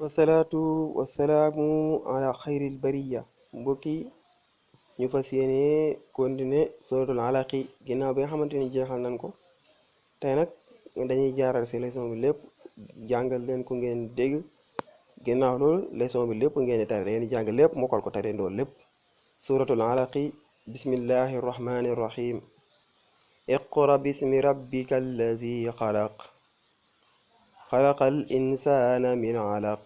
wasalaatu wasalaamu ala xayril bariya mbokki ñu fas yéene continuer suratul alaqi ginnaaw bi nga xamante ni jeexal nañ ko. tey nag dañuy jaaral ci leçon bi lépp jàngal leen ko ngeen dégg. ginnaaw loolu leçon bi lépp ngeen di tare da ngeen di jàng lépp mokkal ko tare ndoo lépp. suratul alaqi bismillahi rahmani rahim iqra bismi rabbika allazi xalaq xalaqal insaana min alaq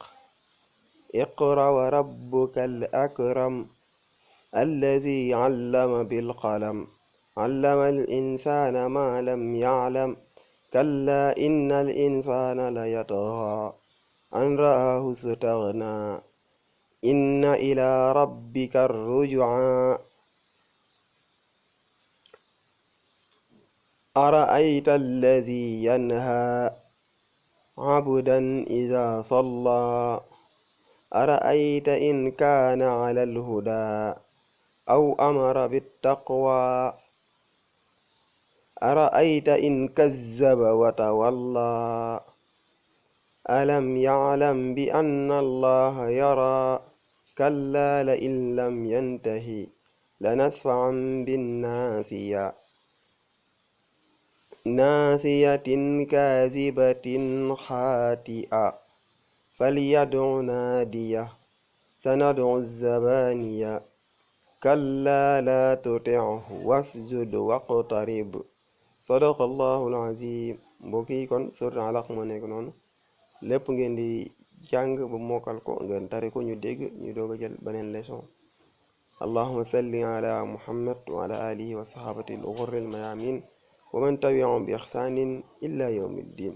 iqra wa rabbuka al akram allazi allama bil qalam allama al insaana ma lam ya'lam kalla inna al insaana la yatgha an ra'ahu istaghna inna ila rabbika ar-ruj'a ara'ayta allazi yanha abdan idha salla أرأيت إن كان على الهدى أو أمر بالتقوى أرأيت إن كذب وتولى ألم يعلم بأن الله يرى كلا لئن لم ينته لنسفعا بالناصية ناصية كاذبة خاطئة فليدع ناديه سندع الزبانية كلا لا تطعه واسجد واقترب صدق الله العظيم. mbokk yi kon suratul alaq moo nekk noonu lépp ngeen di jàng ba mokkal ko ngeen tari ko ñu dégg ñu doog a jël beneen leçon. allahumma salli ala muhammad wa ala alihi wa sahabati al ghurri al mayamin wa man tabi'ahum bi ihsanin illa yawmi ddin.